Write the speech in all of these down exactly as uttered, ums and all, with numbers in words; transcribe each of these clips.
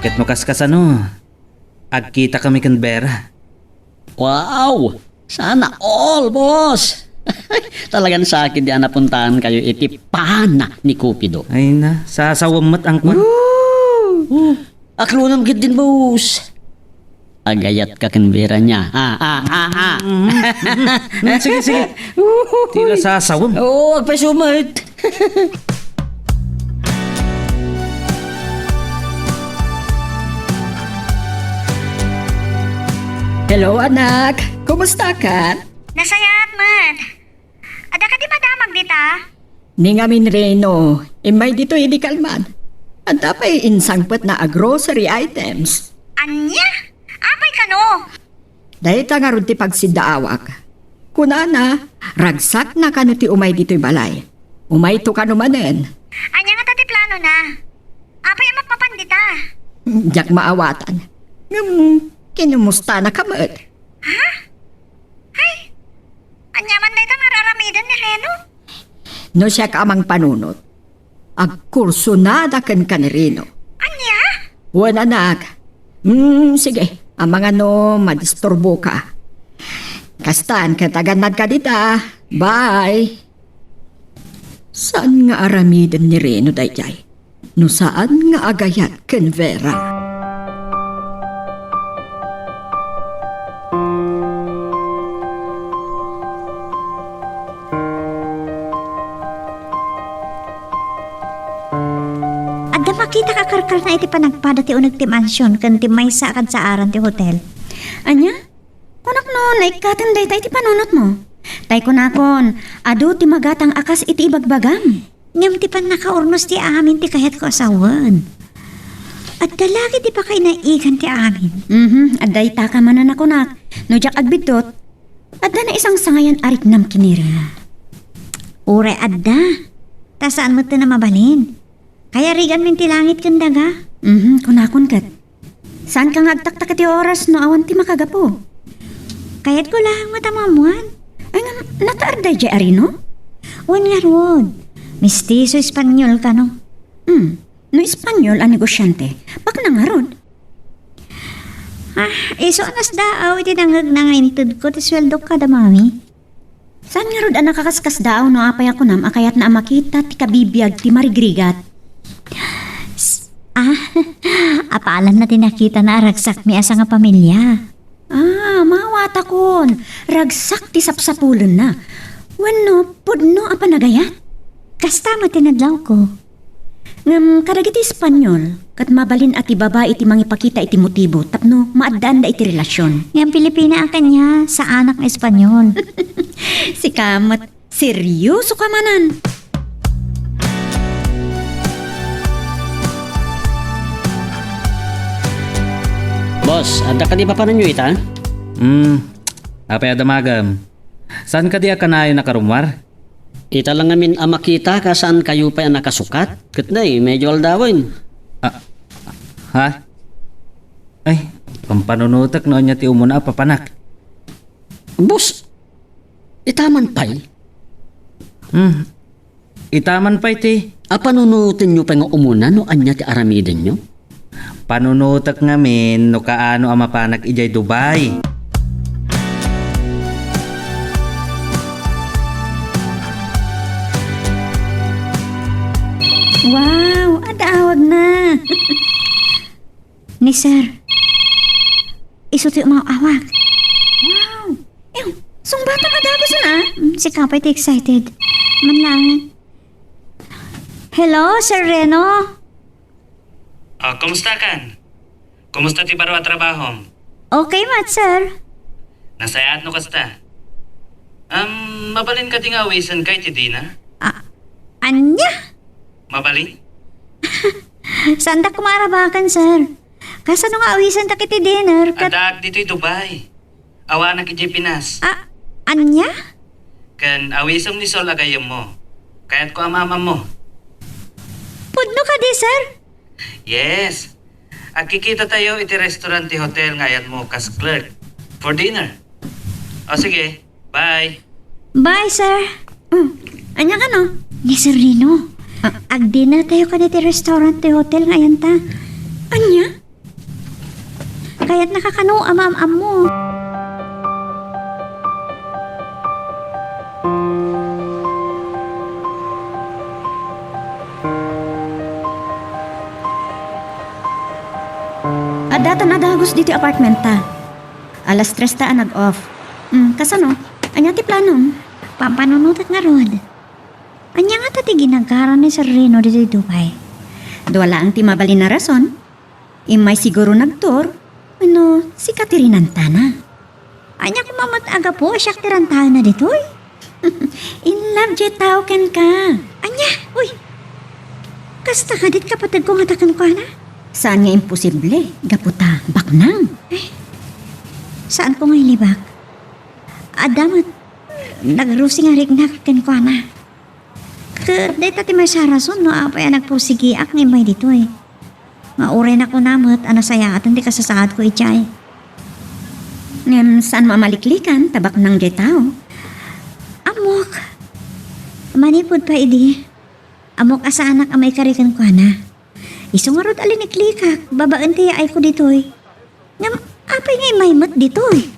Ket no kaskasano, agkitakami ken Vera. Wow! Sana all, boss! Talagan sakit di a napuntahankayo iti pana ni Cupido. Ay na, sasawem met angkuan. Woo! Aklonam ketdin, boss. Agayat ka ken Vera niya. Ah, ah, ah, ah. Mm, mm, sige, sige. Ti nasasawem. Oo, agpasumet. Hello, anak. Kumusta ka? Nasayaat met. Adda kadi madamag dita? Ni ngamin Reno, immay ditoy idi kalman. Adda pay insangpetna a grocery items. Ania? Apay kano? Dayta ngarud ti pagsiddaawak. Kunana, ragsakna kano ti umay ditoy balay. Umayto kano manen. Ania ngata ti planona? Apay a mapmapan dita? Diak maawatan. Ngem, kinumustanaka met? Ha? Ay, ania man dayta nga ar-aramiden ni Reno? No siak a mangpanunot, agkursonada kenka ni Reno. Ania? Wen, anak. Hmm, sige. Amangan no madisturboka. Kastan, ket agannadka dita. Bye. Saan nga aramiden ni Reno daydiay? No saan nga agayat ken Vera. Adda makitak a karkarna iti panagpada ti uneg ti mansion ken ti maysa a kadsaaran ti hotel. Ania? Kunak no naikkaten dayta iti panunotmo. Tay kunakon, adu ti magatang a kas iti ibagbagam. Ngem ti pannakaurnos ti amin ti kayatko a sawen. Adda la ketdi pakainaigan ti amin. Mhm, adda itaka manen a kunak. No diak agbiddut, adda naisangsangayan a riknam ken ni Reno. Uray adda. Ta saan met ti a mabalin. Kayariganmin ti langit ken daga. Mhm, kunakon ket. Saanka nga agtaktak iti oras no awan ti makagapu? Kayatko laeng met a maammoan. Ay, ngem, nataer daydiay a Reno? Wen ngarud. Mestizo Espanyol kano. Hmm. No Espanyol a negosiante, pakna ngarud. Ah, isu a nasdaaw iti nangngegna nga intedko ti sueldok kada mami. Saan ngarud a nakakaskasdaaw no apay a kunam a kayatna a makita ti kabibiag ti marigrigat? S-, ah, apalanna ti nakitana a ragsakmi a sangapamilia. Ah, maawatakon. Ragsak ti sapsapulenna. Wenno, pudno a panagayat? Kasta met ti nadlawko. Ngem kadagiti Espanyol, ket mabalin a ti babai ti mangipakita iti motibo tapno maaddaanda iti relasion. Ngem Pilipina a kaniak, saanak nga Espanyol. Sika met, seryoso ka manen. Boss, adda kadi papananyo ita? Hmm, apay a damagem? Saan kadi a kanayon a karummuar? Ita la ngamin a makita, ta saankayo pay a nakasukat? Ket nay, medyo aldawen. Ah, ha? Ay, pampanunotek no ania ti umuna a papanak. Boss, ita man pay? Hmm, ita man pay ti. A panunotenyo pay nga umuna no ania ti aramidenyo? Panunotek ngamin no kaano a mapanak idiay Dubai. Wow, adda awagna. Ni Sir. Isu ti umaw-awag. Wow! Ew, sungbatam a dagus, a? Mm, sika pay ti excited. Manlangan. Hello, Sir Reno? Ah, kumusta kan? Kumusta ti baro a trabahom? Okay met, sir. Nasayaat no kasta. Um, mabalin kadi nga awisenka iti dinner? Ah, ania? Mabalin? Saandak koma a rabaken, sir. Kasano nga awisentak iti dinner ket addaak ditoy Dubai. Awanak idiay Pinas. Ah, ania? Ken awisem ni Sol a gayyemmo. Kayatko a maammo. Pudno kadi, sir? Yes. Agkikitatayo iti restaurant ti hotel nga ayanmo kas clerk for dinner. O sige, bye. Bye, sir. Mm, ania kano? Ni Sir Reno. Ah. Agdinner tayo kadi ti restaurant ti hotel nga ayanta. Ania? Nakakano a maam-ammo? Addatan a dagus ditoy apartment ta. Alas tres ta a nag-off. Hmm, kasano? Ania ti planom? Pampanunotek ngarud. Ania ngata ti ginagara ni Sir Reno ditoy Dubai? Dua laeng ti mabalin a rason. Immay siguro nagtour, wenno sika ti rinantana. Ania koma met a gapu a siak ti rantaenna ditoy? In love diay tao kenka. Ania? Uy! Kasta kadi ti kapategko ngata kenkuana? Saan nga imposible, gapu ta baknang. Eh, saanko nga ilibak. Adda met, nagrusing a riknak kenkuana. Ket dayta ti maysa a rason no apay a nagpursigiak nga immay ditoy. Nga uray nakuna met a nasayaaten ti kasasaadko idiay. Ngem saanmo a maliklikan ta baknang diay tao. Ammok. Manipud pay idi, ammok a saanak a maikari kenkuana. Isu ngarud a liniklikak babaen ti yaayko ditoy. Ngem apay nga immay met ditoy?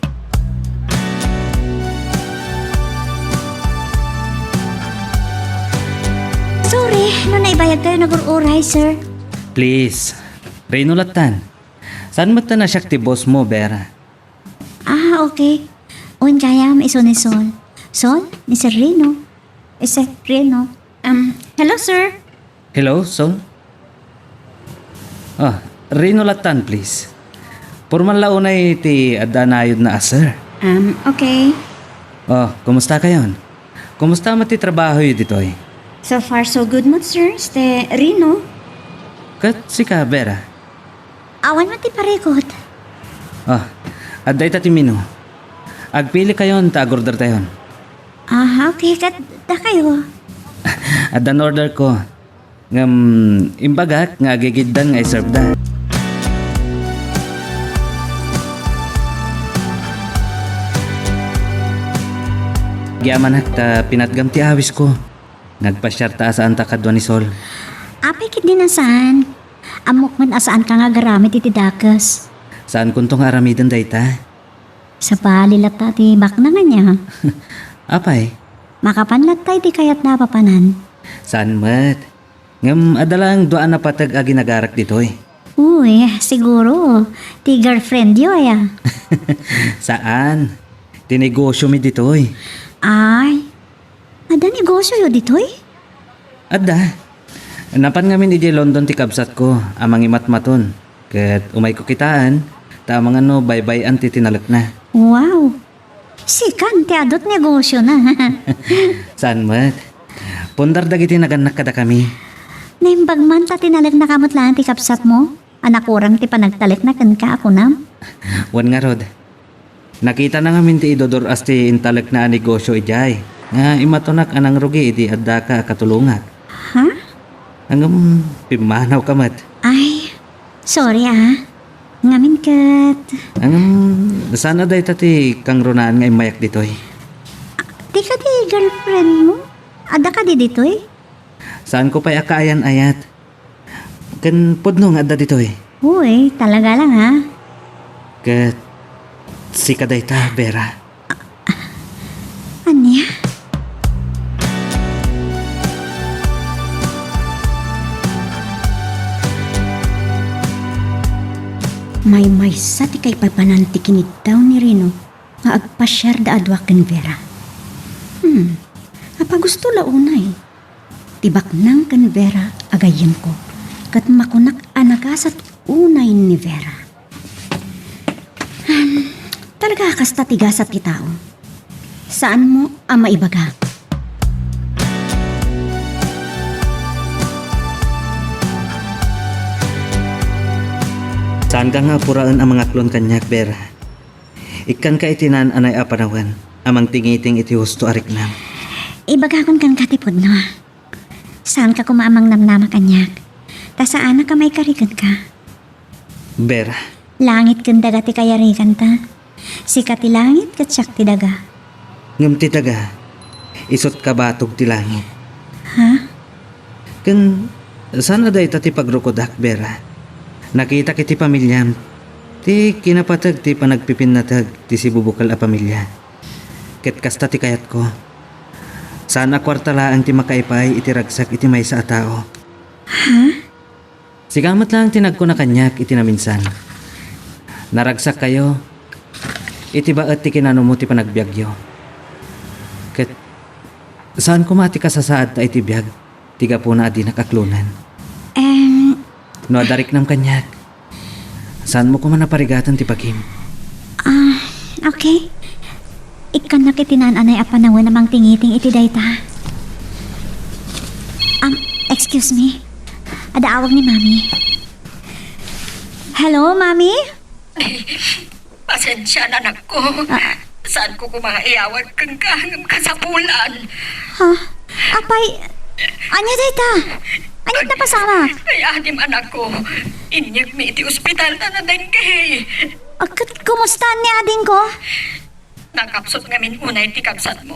Sorry, no naibayagkayo nagur-uray, sir. Please, Reno lattan. Saan met ta a siak ti boss mo, Vera? Ah, okay. Wen gayam, isu ni Sol. Sol, ni Sir Reno. Eh, Sir Reno. Um, hello, sir. Hello, Sol? Ah, Reno lattan, please. Pormal la unay ti adda nayodna a sir. Um, okay. Oh, kumusta kayon? Kumusta met ti trabahoyo ditoy? So far, so good met, sir. Ste, Reno? Ket sika, Vera? Awan met ti parikot. Ah, adda ita ti menu. Agpili kayon ta agorder tayon. Ah, okay. Ket dakayo? Adda order ko. Ngem imbagak nga agigiddan nga iserve da. Agyamanak ta pinatgam ti awisko. Nagpasiar ta a saan ta kadua ni Sol. Apay ketdi a saan? Ammok met a saanka nga agaramid iti dakes. Saankonto nga aramiden dayta. Sabali latta ti baknang ania? Apay? Makapan latta iti kayatna a papanan. Saan met? Ngem adda laeng dua a napateg a ginagarak ditoy. Uy, siguro ti girlfriendyo aya? Saan. Ti negosyomi ditoy. Ay, adda negosyoyo ditoy? Adda. Napan ngamin idiay London ti kabsatko a mangimatmaton. Ket umayko kitaen, ta amangan no baybay-an ti tinalekna. Wow! Sikan ti adu ti negosyona. Saan met. Pundar dagiti nagannak kadakami. Naimbag man ta tinaleknaka met laeng ti kabsatmo a nakurang ti panagtalekna kenka a kunam? Wen ngarud. Nakitana ngamin ti idudur-as ti intalekna a negosyo idiay, nga imatonak a nangrugi idi addaka a katulongak. Ha? Ngem, pimmanawka met. Ay, sorry ah. Ngamin ket. Ngem, saan a dayta ti kangrunaan nga immayak ditoy? Di kadi girlfriendmo? Adda kadi ditoy? Saanko pay a kaayan-ayat. Ken pudno nga adda ditoy. Uy, talaga lang, ha? Ket sika dayta, Vera. Ania? Maymaysa ti kaipapanan ti kiniddaw ni Reno nga agpasiarda a dua ken Vera. Hmm, apagusto la unay. Ti baknang ken Vera a gayyemko, ket makunak a nagasat unay ni Vera. Hmm, talaga a kasta ti gasat ti tao. Saanmo a maibaga. Saanka nga puraen a mangaklon kaniak, Vera. Ikkanka iti naan-anay a panawen a mangtingiting iti husto a riknam. Ibagakon kenka ti pudno. Saanka koma a mangnamnama kaniak, ta saanak a maikari kenka. Vera. Langit ken daga ti kayariganta. Sika ti langit ket siak ti daga. Ngem ti daga, isut' kabatog ti langit. Ha? Ken saan a dayta ti pagrukodak, Vera. Nakitak iti pamiliam Ti kinapateg ti panagpipinnateg ti sibubukel a pamilia. Ket kasta ti kayatko. Saan a kuarta laeng ti makaipay iti ragsak iti maysa a tao. Ha? Sika met laeng ti nagkuna kaniak iti naminsan. Naragsakkayo iti baet ti kinanumo ti panagbiagyo. Ket saan koma ti kasasaadna iti biag ti gapuna a dinak aklonen. Em. No adda riknam kaniak, saanmo koma a parigaten ti bagim. Ah, okay. Ikkannak iti naan-anay a panawen a mangtingiting iti dayta. Um, excuse me. Adda awag ni Mami. Hello, Mami? Pasensia, anakko. Ah. Saanko koma nga iyawag kenka ngem kasapulan. Ha? Apay, ania dayta? Ania ti napasamak? Ay, adim, anakko. Inyegmi iti ospital ta nadengge. Ah, ket kumusta ni adingko? Nakapsut ngamin unay ti kabsatmo.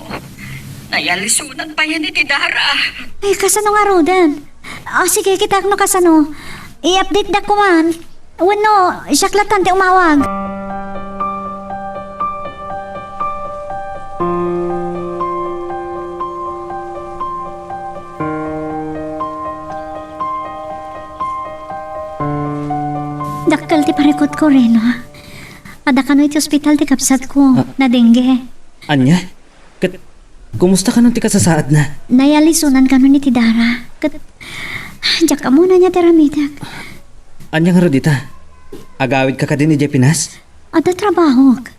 Nayalisonan payen iti dara. Ay, kasano ngaruden? Ah, sige, kitaek no kasano. I-update da koman. Wenno, siak latan ti umawag. Dakkel ti parikutko, Reno. Adda kano iti ospital ti kabsatko. Ah. Nadengge. Ania? Ket kumusta kano ti kasasaadna? Nayalisonan kano ni ti dara. Ket diak ammo no ania ti aramidek. Ania ngarud ita? Agawidka kadin idiay Pinas? Adda trabahok.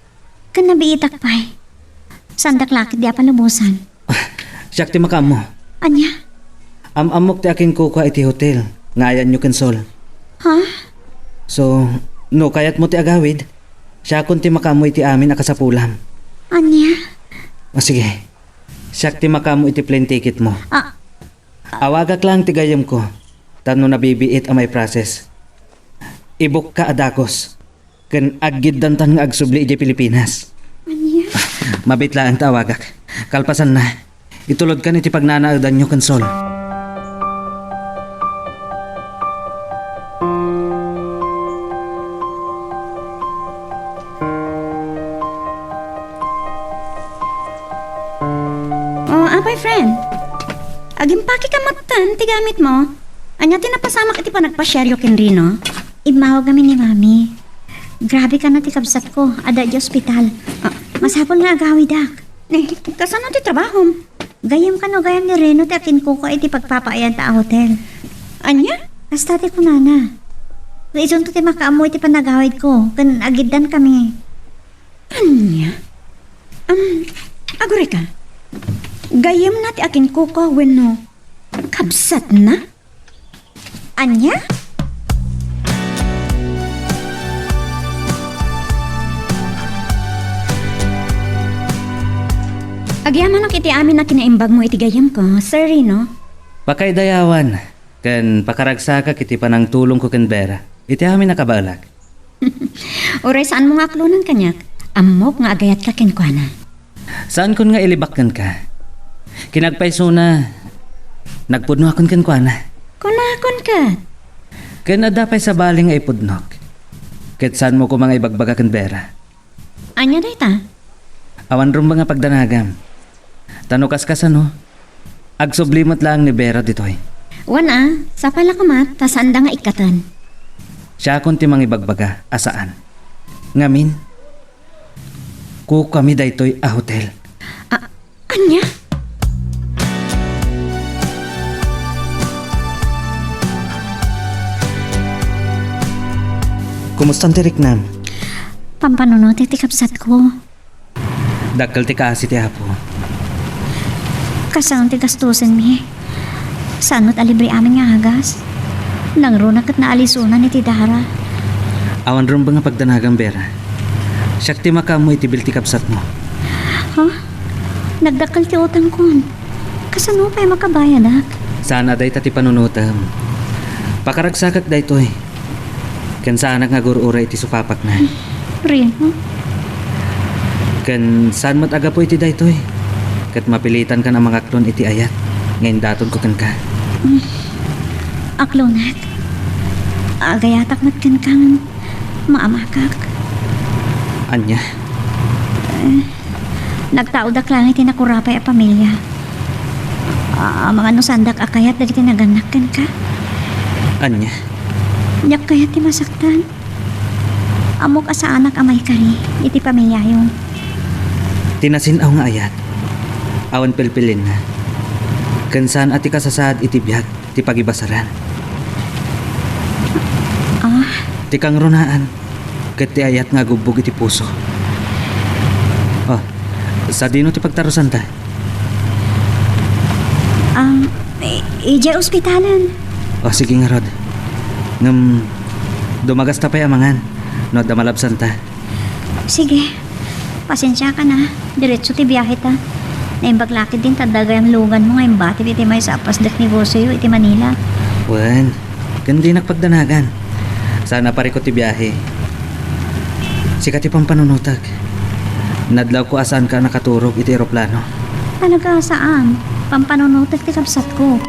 Ken nabiitak pay. Saandak la ket di a palubosan. Siak ti makaammo. Ania? Am-ammok ti akinkukua iti hotel nga ayanyo ken Sol. Ha? So, no kayatmo ti agawid, siakon ti makaammo iti amin a kasapulam. Ania? O sige, siak ti makaammo iti plane ticketmo. Ah. Awagak laeng ti gayyemko, ta no nabibiit a maiprocess, ibukka a dagus. Ken aggiddantan nga agsubli idiay Pilipinas. Ania? Mabiit laeng ta awagak. Kalpasanna, itulodkan iti pagnanaedanyo ken Sol. Oh, apay, friend? Agimpakeka metten ti gamitmo? Ania ti napasamak iti panagpasiaryo ken Reno? Immawag amin ni Mami. Grabe kano ti kabsatko, adda idiay ospital. Ah. Masapul nga agawidak. Eh, kasano ti trabahom? Gayyem kano gayam ni Reno ti akinkukua iti pagpapaayanta a hotel. Ania? Kasta ti kunana. Nga isunto ti makaammo iti panagawidko, ken agiddan kami. Ania? Am, agurayka. Gayyemna ti akinkukua wenno kabsatna? Ania? Agyamanak iti amin a kinaimbagmo iti gayyemko, Sir Reno. Pakaidayawan ken pakaragsakak iti panangtulongko ken Vera iti amin a kabaelak. Uray saanmo nga aklonen kaniak, ammok nga agayatka kenkuana. Saankon nga ilibak kenka. Kinappaysona, nagpudnoakon kenkuana. Kunakon ket. Ken adda pay sabali nga ipudnok. Ket saanmo koma nga ibagbaga ken Vera. Ania dayta? Awan rumbeng a pagdanagam. Ta no kaskasano, agsubli met laeng ni Vera ditoy. Wen a, sapay la koma ta saanda nga ikkaten. Siakon ti mangibagbaga a saan. Ngamin, kukuami daytoy a hotel. A-, ania? Kumustan ti riknam? Pampanunotek ti kabsatko. Dakkel ti kaasi ti Apo. Kasano ti gastusenmi? Saan met a libre amin nga agas? Nangruna ket naalisonan iti dara. Awan rumbeng a pagdanagam, Vera. Siak ti makaammo iti bill ti kabsatmo. Ha? Nagdakkel ti utangkon. Kasano pay makabayadak? Saan a dayta ti panunotem. Pakaragsakak daytoy. Ken saanak nga agur-uray iti supapakna. Reno? Ken saan met a gapu iti daytoy, ket mapilitankan a mangaklon iti ayat nga indatonko kenka. Mm. Aklonek. Agayatak met kenka ngem Maamakak. Ania? Eh, nagtaodak laeng iti nakurapay a pamilia. Ah, amangan no saandak a kayat dagiti nagannak kenka. Ania? Diak kayat ti masaktan. Ammok a saanak a maikari iti pamiliayo. Ti nasin-aw nga ayat, awan pilpilinna. Ken saan a ti kasasaad iti biag ti pagibasaran. Ah? Ti kangrunaan ket ti ayat nga agubbog iti puso. Oh, sadino ti pagtarusanta? Ah, i-, idiay ospitalen. Oh, sige ngarud. Ngem, dumagasta pay amangan no adda malabsanta. Sige. Pasensiakan a. Diretso ti biahe ta. Naimbag la ketdin ta adda gayam luganmo nga imbatib iti maysa a pasdek negosioyo iti Manila. Wen, ken dinak pagdanagan. Saan a parikut ti biahe. Sika ti pampanunotek. Nadlawko a saanka a nakaturog iti eroplano. Talaga a saan. Pampanunotek ti kabsatko.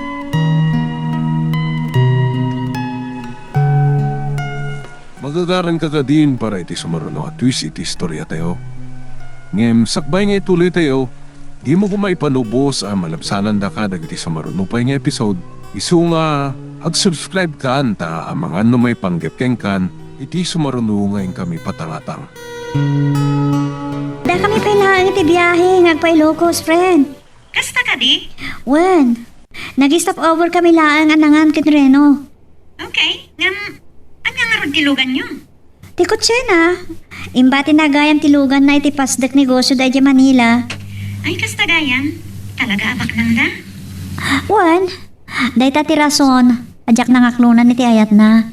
Magagaranka kadin para iti sumaruno a twist iti istoriatayo. Ngem sakbay nga ituloytayo, dimo koma ipanubos a malabsanandaka dagiti sumaruno pay nga episode, isu nga ag-subscribe kan ta amangan no maipanggep kenkan iti sumaruno nga inkami patangatang. Dakami pay laeng iti biahe nga agpa-Ilocos, friend. Kasta kadi? Wen, nag-stopover kami laeng a nangan ken Reno. Okay, ngem, ania ngarud ti luganyo? Ti kotsena. Imbatina gayam ti luganna iti pasdek negosioda idiay Manila. Ay, kasta gayam? Talaga a baknangda? Wen, dayta ti rason a diak nangaklonan iti ayatna.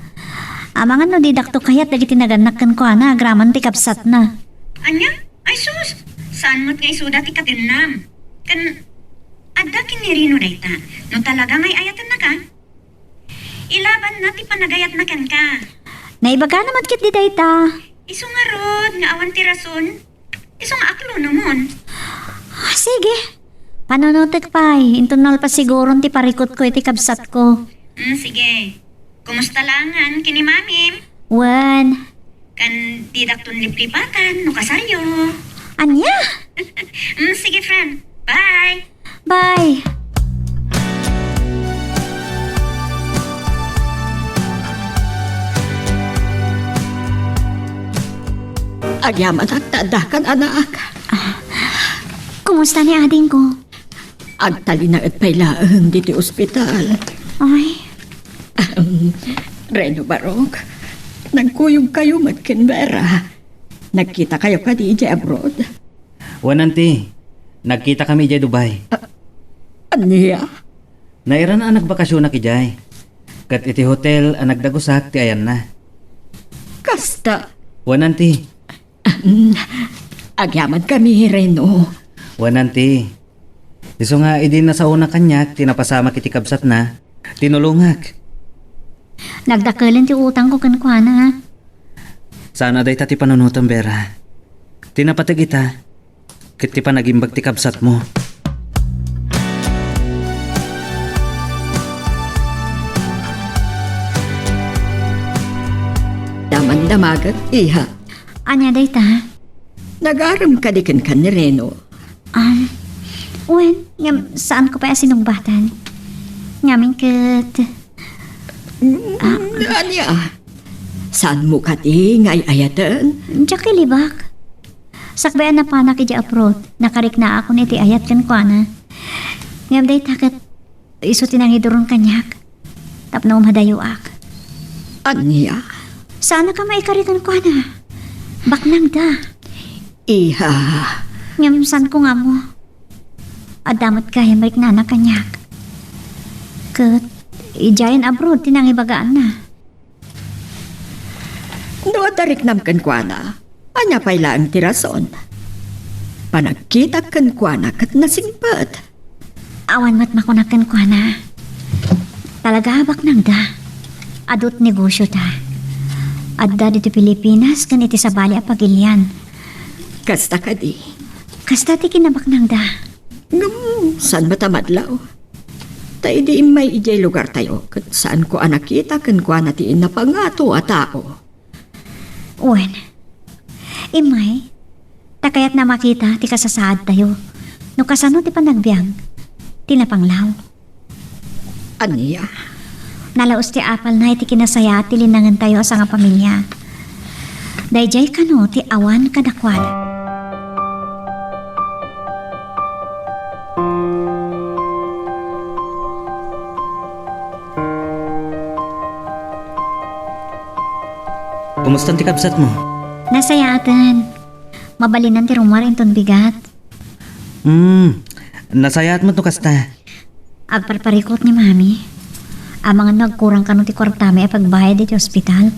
Amangan no didakto kayat dagiti nagannak kenkuana agraman ti kabsatna. Ania? Ay sus! Saan met nga isuda ti katennam? Ken adda ken ni Reno dayta, no talaga nga ay-ayatennakan? Ilabanna ti panagayatna kenka. Naibagana met ketdi dayta. Isu ngarud nga awan ti rason, isu nga aklonomon. Ah, sige. Panunotek pay, inton nalpas siguron ti parikutko iti kabsatko. Mm, sige. Kumusta laengen ken ni Mamim? Wen. Ken didakton liplipatan no kasaryo. Ania? Mm, sige, friend. Bye! Bye! Agyamanak ta addakan, anak. Ah, kumusta ni adingko? Agtalinaed pay laeng ditoy ospital. Ay. Ahem. Reno Barok, nagkuyogkayo met ken Vera. Nagkitakayo kadi idiay abroad? Wen, auntie. Nagkitakami idiay Dubai. A-, ania? Nairana a nagbakasionak idiay. Ket iti hotel a nagdagusak ti ayanna. Kasta? Wen, auntie. Ahem. Agyamankami, Reno. Wen, auntie. Isu nga idi nasaonak kaniak ti napasamak iti kabsatna, tinulongak. Nagdakelen ti utangko kenkuana. Saan a dayta ti panunotem, Vera. Ti napateg ita, ket ti panagimbag ti kabsatmo. Damandamagek, iha. Ania dayta? Nagarem kadi kenka ni Reno? Um, wen, ngem saanko pay a sinungbatan. Ngamin ket, mm, ah, ania? Saanmo kadi nga ay-ayaten? Diak ilibak. Sakbay a napanak idiay abroad, nakariknaakon iti ayat kenkuana. Ngem dayta ket isu ti nangiduron kaniak tapno umadayoak. Ania? Saanak a maikari kenkuana. Baknangda. Iha. Ngem saanko nga ammo. Adda met gayam riknana kaniak. Ket idiayen abroad ti nangibagaanna. No adda riknam kenkuana, ania pay laeng ti rason? Panagkitak kenkuana ket nasingpet. Awan met makunak kenkuana. Talaga a baknangda. Adu ti negosiota. Adda ditoy Pilipinas ken iti sabali a pagilian. Kasta kadi? Kasta ti kinabaknangda. Ngem, saan met a madlaw? Ta idi immay idiay lugartayo, ket saanko a nakita kenkuana ti napangato a tao. Wen, immay, ta kayatna a makita ti kasasaadtayo. No kasano ti panagbiag ti napanglaw. Ania? Nalaus ti apalna iti kinasayaat ti linangentayo a sangapamilia. Daydiay kano ti awan kadakuada. Kumusta ti kabsatmo? Nasayaaten. Mabalinan ti rummuar inton bigat. Hmm, nasayaat met no kasta. Agparparikut ni Mami. Amangan no agkurang kano ti kuartami a pagbayad iti ospital.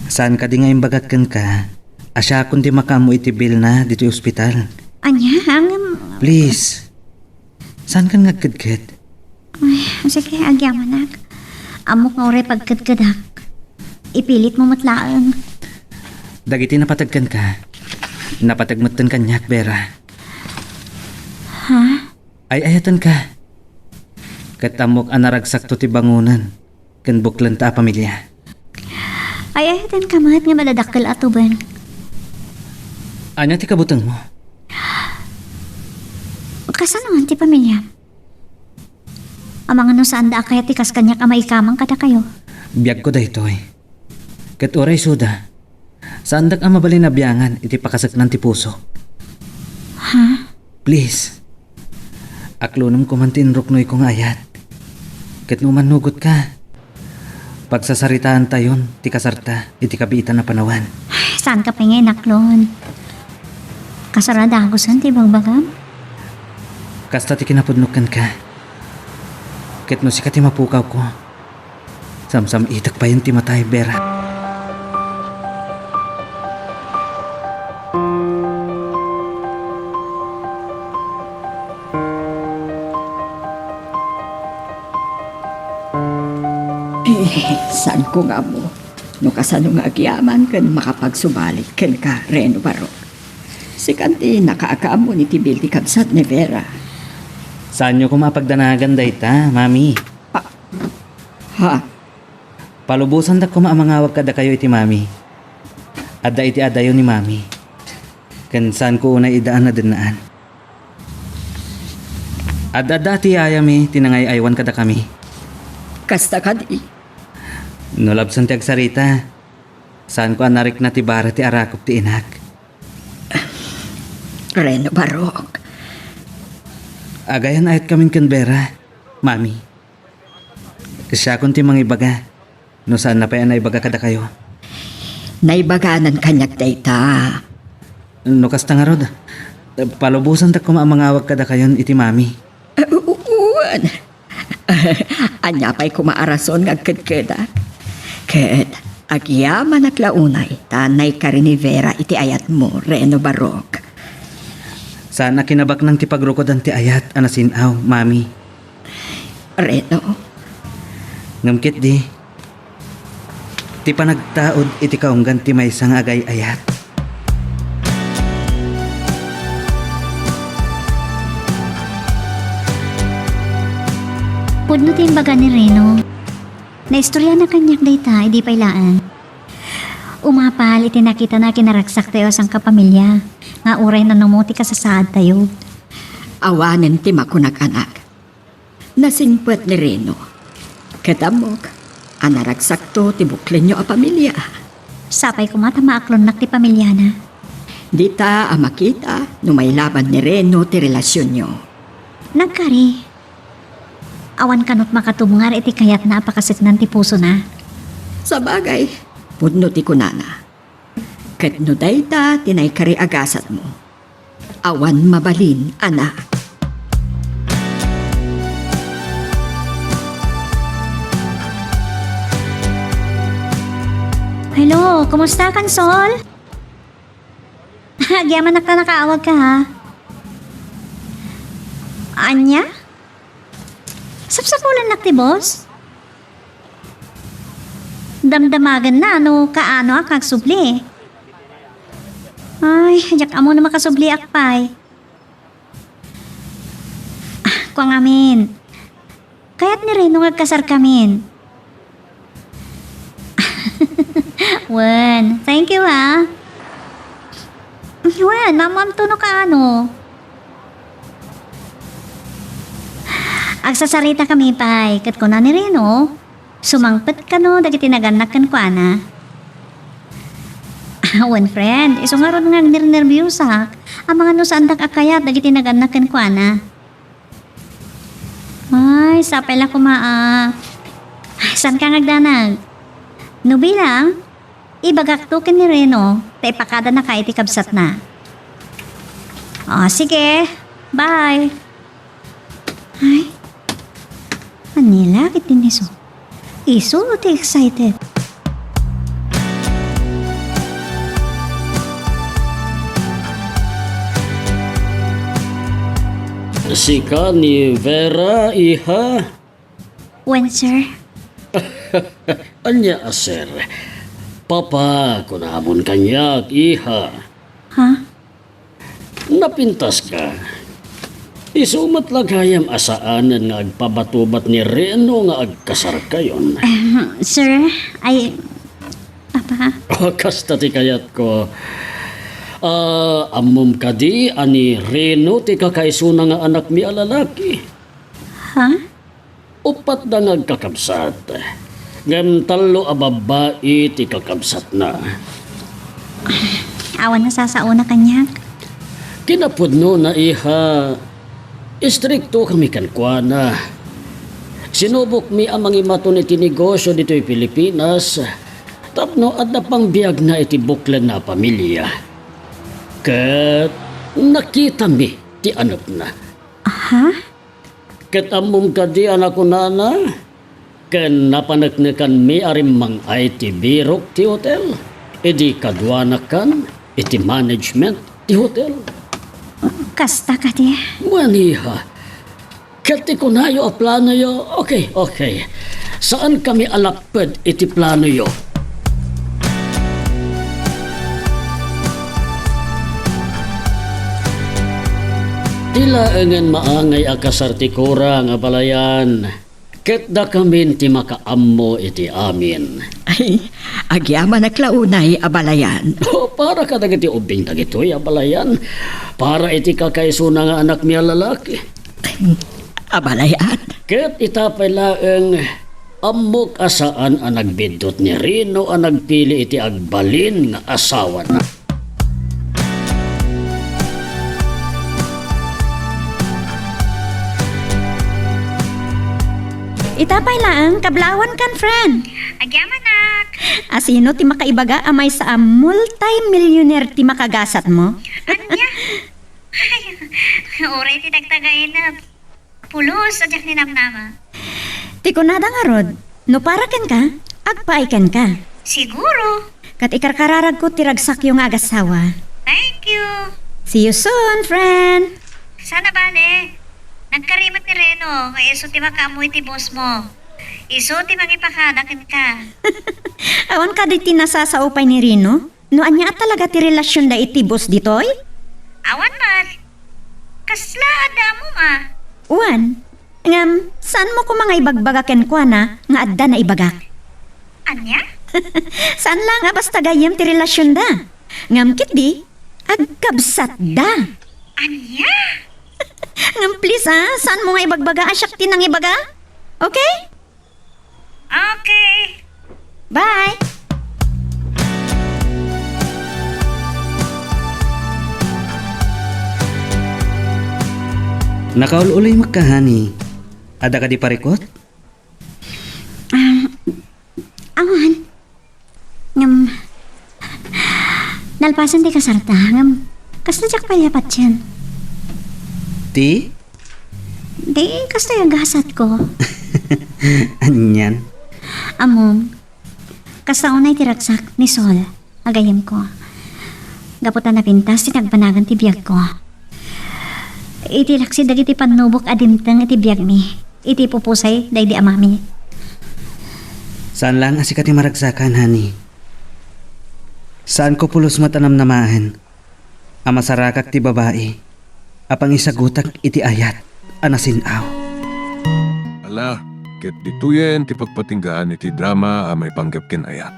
Saan kadi nga imbagak kenka a siakon ti makaammo iti bilna ditoy ospital? Ania, ngem... Please. Saan kan nga agkedked? Ay, sige, agyamanak. Ammok nga uray pagkedkedak, ipilitmo met laeng. Dagiti napateg kenka, napateg metten kaniak, Vera. Ha? Ay-ayatenka. Ket ammok a naragsakto ti bangonen ken buklenta a pamilia. Ay-ayatenka met nga madadakkel a tuben. Ania ti kabutengmo? Kasanoan ti pamiliam? Amangan no saanda a kayat ti kas kaniak a maikamang kadakayo. Biagko daytoy. Ket uray isuda, saandak a mabalin a biangan iti pakaseknan ti pusok. Ha? Please. Aklonem koman ti inruknoyko nga ayat. Ket no mannugotka, pagsasaritaantayon ti kasarta iti kabiitan a panawen. Saanka pay nga inaklon. Kasaradagosen ti ibagbagam? Kasta ti kinapudnok kenka. Ket no sika ti mapukawko, samsam-itek payen ti matay, Vera. Eh, saanko nga ammo no kasano nga agyaman ken makapagsubali kenka, Reno Barok. Sikan ti nakaakaammo iti bil ti kabsat ni Vera. Saanyo koma a pagdanagan dayta, Mami. Ah, ha? Palubosandak koma a mangawag kadakayo iti Mami. Adda iti adayo ni Mami. Ken saanko unay iddaan a dennaan. Ad-adda ti yayami ti nangay-aywan kadakami. Kasta kadi? No labsen ti agsarita, saanko a narikna ti bara ti arakop ti inak. Reno Barok. Agayan-ayatkamin ken Vera, Mami. Siakon ti mangibaga no saanna pay a naibaga kadakayo. Naibaganan kaniak dayta. No kasta ngarud, palubosandak koma a mangawag kadakayon iti Mami. Ah, u-, u-, uwan. Ania pay koma a rason nga agkedkedak? Ket agyamanak la unay ta naikari ni Vera iti ayatmo, Reno Barok. Saan a kinabaknang ti pagrukodan ti ayat a nasin-aw, Mami. Reno. Ngem ketdi, ti panagtaud iti kaunggan ti maysa nga agay-ayat. Pudno ti imbaga ni Reno. Naistoriana kaniak dayta idi pay laeng. Umapal iti nakitana a kinaragsaktayo a sangkapamilia, nga uray nanumo ti kasasaadtayo. Awanen ti makunak, anak. Nasingpet ni Reno. Ket ammok a naragsakto ti buklenyo a pamilia. Sapay koma ta maaklonnak ti pamiliana. Dita a makita no mailaban ni Reno ti relasionyo. Nagkari. Awan kanot makatubngar iti kayatna a pakaseknan ti pusona. Sabagay, pudno ti kunana. Ket no dayta ti naikari a gasatmo, awan mabalin, anak. Hello, kumusta, Kansol? Agyamanak ta nakaawagka, ha? Ania? Sapsapulannak ti boss? Damdamagenna no kaano a agsubli. Ay, diak ammo no makasubliak pay. Ah, kua ngamin. Kayat ni Reno nga agkasarkamin. Wen, thank you, ha. Wen, maammoamto no kaano. Agsasarita kami pay, ket kuna ni Reno, sumangpet kano dagiti nagannak kenkuana. Wen, friend, isu ngarud nga agnernerbiosak. Amangan no saandak a kayat dagiti nagannak kenkuana. Ay, sapay la koma a, ay, saanka nga agdanag? No bilang, ibagakto ken ni Reno, ta ipakadanaka iti kabsatna. O, sige. Bye. Ay, Manila, ket din isu. Isu ti excited. Sika ni Vera, iha? Wen, sir. Ania a sir? Papa, kunamon kaniak, iha. Ha? Napintaska. Isu met la gayam a saanen nga agpabatubat ni Reno nga agkasarkayon. Ahem, sir, ay, Papa? O, kasta ti kayatko. Ah, ammom kadi a ni Reno ti kakaisuna nga anakmi a lalaki? Ha? Uppat da nga agkakabsat, ngem tallo a babbai ti kakabsatna. Awan nasasaona kaniak? Kinapudnona, iha, istrikto kami kenkuana. Sinubokmi a mangimaton iti negosio ditoy Pilipinas tapno adda pangbiagna iti buklenna a pamilia. Ket nakitami ti anepna. Ha? Ket ammom kadi a nakunana, ken napaneknekanmi a rimmang-ay ti birok ti hotel idi kaduanakan iti management ti hotel. Kasta kadi? Wen, iha. Ket ti kunayo a planoyo, okay, okay. Saankami a lapped iti planoyo. Ti laengen maangay a kasar ti kurang, abalayan, ket dakamin ti makaammo iti amin. Ay, agyamanak la unay, abalayan. O, para kadagiti ubbing dagitoy, abalayan. Para iti kakaisuna nga anakmi a lalaki. Abalayan. Ket ita pay laeng, ammok a saan a nagbiddut ni Rino a nagpili iti agbalin nga asawana. Ita pay laeng, kablawan kan, friend. Agyamanak. Asino ti makaibaga a maysa a multi-millionaire ti makagasatmo? Ania? Ay, uray ti dagtagainep. Pulos a diak ninamnama. Ti kunada ngarud, no para kenka, agpaay kenka. Siguro. Ket ikarkararagko ti ragsakyo nga agassawa. Thank you. See you soon, friend! Saan a bale. Nagkari met ni Reno nga isu ti makaammo iti boss mo. Isu ti mangipakada kenka. Awan kadi ti nasasao pay ni Rino? No ania a talaga ti relasionda iti boss ditoy? Awan met. Kasla adda ammom a? Wen, ngem saanmo koma nga ibagbaga kenkuana nga adda naibagak? Ania? Saan laeng a basta gayyem ti relasionda. Ngem ketdi, agkabsatda. Ania? Ngem please, ah, saanmo nga ibagbaga a siak ti nangibaga? Okay? Okay. Bye! Nakaul-uloy met ka, honey. Adda kadi parikut? Ah, awan. Ngem, nalpasen ti kasarta, ngem, kasta diak pay patien. Ti? Di, kasta agasatko. Anian? Ammom, kasta unay ti ragsak ni Sol, a gayyemko. Gapu ta napintas ti nagbanagan ti biagko. Iti laksid dagiti pannubok a dimteng iti biagmi, iti pupusay daydi amami. Saan laeng a sika ti maragsakan, honey. Saanko pulos met a namnamaen a masarakak ti babai a pangisagutak iti ayat a nasin-aw. Ala, ket ditoyen ti pagpatinggaan iti drama a maipanggep ken ayat.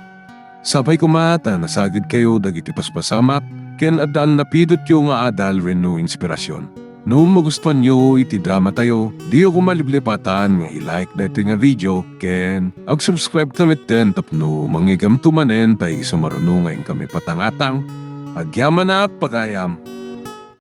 Sapay koma ta nasagidkayo dagiti paspasamak ken addan napidotyo nga adal wenno inspirasyon. No magustuanyo iti dramatayo, diyo koma liplipatan nga i-like daytoy nga video ken ag-subscribe kami ten tapno mangigamto manen ta isu maruno nga inkami patangatang. Agyamanak pagayam!